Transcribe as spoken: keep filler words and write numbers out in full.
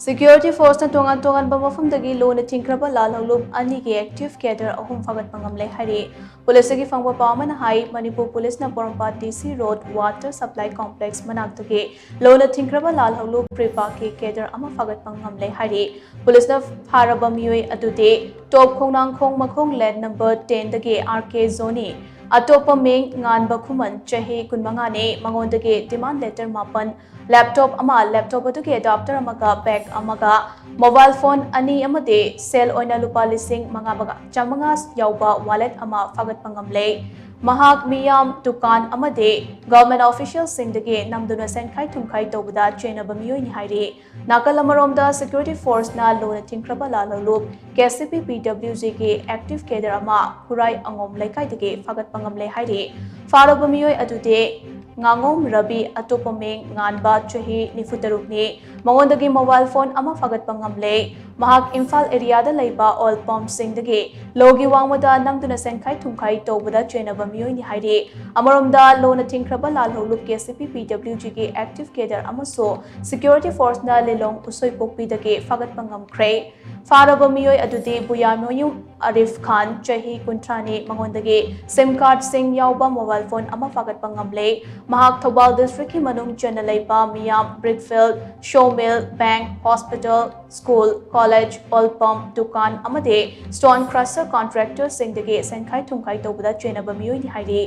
Security forceꯅ ꯇꯣꯉꯥꯟ ꯇꯣꯉꯥꯟꯕ ꯃꯐꯝꯗꯒꯤ ꯂꯨꯅ ꯊꯤꯡꯈ꯭ꯔꯕ ꯂꯥꯜꯍꯧꯂꯨꯞ ꯑꯅꯤꯒꯤ active cadre ꯑꯍꯨꯝ ꯐꯥꯒꯠꯄ ꯉꯝꯂꯦ ꯍꯥꯏꯔꯤ꯫ Policeꯇꯒꯤ ꯐꯪꯕ ꯄꯥꯎ ꯑꯃꯅ ꯍꯥꯏ, ꯃꯅꯤꯄꯨꯔ policeꯅ ꯄꯣꯔꯣꯝꯄꯥꯠ D C Road Water Supply Complex ꯃꯅꯥꯛꯇꯒꯤ ꯂꯨꯅ ꯊꯤꯡꯈ꯭ꯔꯕ ꯂꯥꯜꯍꯧꯂꯨꯞ PREPAꯀꯤ cadre ꯑꯃ ꯐꯥꯒꯠꯄ ꯉꯝꯂꯦ ꯍꯥꯏꯔꯤ꯫ Policeꯅ ꯐꯥꯔꯕ ꯃꯤꯑꯣꯏ ꯑꯗꯨꯗꯤ ꯇꯣꯞ ꯈꯣꯡꯅꯥꯡꯈꯣꯡ ꯃꯈꯣꯡ ꯂꯦꯟ number tenꯗꯒꯤ R K ꯖꯣꯅꯤ, ꯑꯇꯣꯞꯄ ꯃꯤꯡ ꯉꯥꯟꯕ ꯈꯨꯃꯟ, ꯆꯍꯤ ꯀꯨꯟꯃꯉꯥꯅꯤ, ꯃꯉꯣꯟꯗꯒꯤ demand letter ꯃꯥꯄꯟ, laptop ꯑꯃ, laptop ꯑꯗꯨꯒꯤ adapter ꯑꯃꯒ bag ꯑꯃꯒ, mobile phone ꯑꯅꯤ ꯑꯃꯗꯤ ꯁꯦꯜ ꯑꯣꯏꯅ ꯂꯨꯄꯥ ꯂꯤꯁꯤꯡ ꯃꯉꯥꯒ ꯆꯥꯃꯉꯥ ꯌꯥꯎꯕ wallet ꯑꯃ ꯐꯥꯒꯠꯄ ꯉꯝꯂꯦ꯫ ꯃꯍꯥꯛ ꯃꯤꯌꯥꯝ ꯗꯨꯀꯥꯟ ꯑꯃꯗꯤ government officialꯁꯤꯡꯗꯒꯤ ꯅꯝꯗꯨꯅ ꯁꯦꯟꯈꯥꯏ ꯊꯨꯝꯈꯥꯏ ꯇꯧꯕꯗ ꯆꯦꯟꯅꯕ ꯃꯤꯑꯣꯏꯅꯤ ꯍꯥꯏꯔꯤ꯫ ꯅꯥꯀꯜ ꯑꯃꯔꯣꯝꯗ, security forceꯅ ꯂꯨꯅ ꯊꯤꯡꯈ꯭ꯔꯕ ꯂꯥꯜꯍꯧꯂꯨꯞ K C P P W Gꯒꯤ active cadre ꯑꯃ ꯈꯨꯔꯥꯏ ꯑꯉꯣꯝ ꯂꯩꯀꯥꯏꯗꯒꯤ ꯐꯥꯒꯠꯄ ꯉꯝꯂꯦ ꯍꯥꯏꯔꯤ꯫ ꯐꯥꯔꯕ ꯃꯤꯑꯣꯏ ꯑꯗꯨꯗꯤ ꯉꯥꯉꯣꯝ ꯔꯕꯤ, ꯑꯇꯣꯞꯄ ꯃꯤꯡ ꯉꯥꯟꯕ, ꯆꯍꯤ ꯅꯤꯐꯨ ꯇꯔꯨꯛꯅꯤ꯫ ꯃꯉꯣꯟꯗꯒꯤ mobile phone ꯑꯃ ꯐꯥꯒꯠꯄ ꯉꯝꯂꯦ꯫ ꯃꯍꯥꯛ ꯏꯝꯐꯥꯜ areaꯗ ꯂꯩꯕ oil pumpꯁꯤꯡꯗꯒꯤ ꯂꯧꯒꯤ ꯋꯥꯡꯃꯗ ꯅꯝꯗꯨꯅ ꯁꯦꯟꯈꯥꯏ ꯊꯨꯝꯈꯥꯏ ꯇꯧꯕꯗ ꯆꯦꯟꯅꯕ ꯃꯤꯑꯣꯏꯅꯤ ꯍꯥꯏꯔꯤ꯫ ꯑꯃꯔꯣꯝꯗ, ꯂꯨꯅ ꯊꯤꯡꯈ꯭ꯔꯕ ꯂꯥꯜꯍꯧꯂꯨꯞ K C P P W Gꯒꯤ active cadre ꯑꯃꯁꯨ security forceꯅ ꯂꯤꯂꯣꯡ ꯎꯁꯣꯏꯄꯣꯛꯄꯤꯗꯒꯤ ꯐꯥꯒꯠꯄ ꯉꯝꯈ꯭ꯔꯦ꯫ ꯐꯥꯔꯕ ꯃꯤꯑꯣꯏ ꯑꯗꯨꯗꯤ ꯕꯨꯌꯥꯃꯌꯨꯝ ꯑꯔꯤꯐ ꯈꯥꯟ, ꯆꯍꯤ ꯀꯨꯟꯊ꯭ꯔꯥꯅꯤ, ꯃꯉꯣꯟꯗꯒꯤ SIM cardꯁꯤꯡ ꯌꯥꯎꯕ mobile phone ꯑꯃ ꯐꯥꯒꯠꯄ ꯉꯝꯂꯦ꯫ ꯃꯍꯥꯛ ꯊꯧꯕꯥꯜ districtꯀꯤ ꯃꯅꯨꯡ ꯆꯟꯅ ꯂꯩꯕ ꯃꯤꯌꯥꯝ brick field, sawmill, bank, hospital, school, college, oil pump, ꯗꯨꯀꯥꯟ ꯑꯃꯗꯤ stone crusher contractorꯁꯤꯡꯗꯒꯤ ꯁꯦꯟꯈꯥꯏ ꯊꯨꯝꯈꯥꯏ ꯇꯧꯕꯗ ꯆꯦꯟꯅꯕ ꯃꯤꯑꯣꯏꯅꯤ ꯍꯥꯏꯔꯤ꯫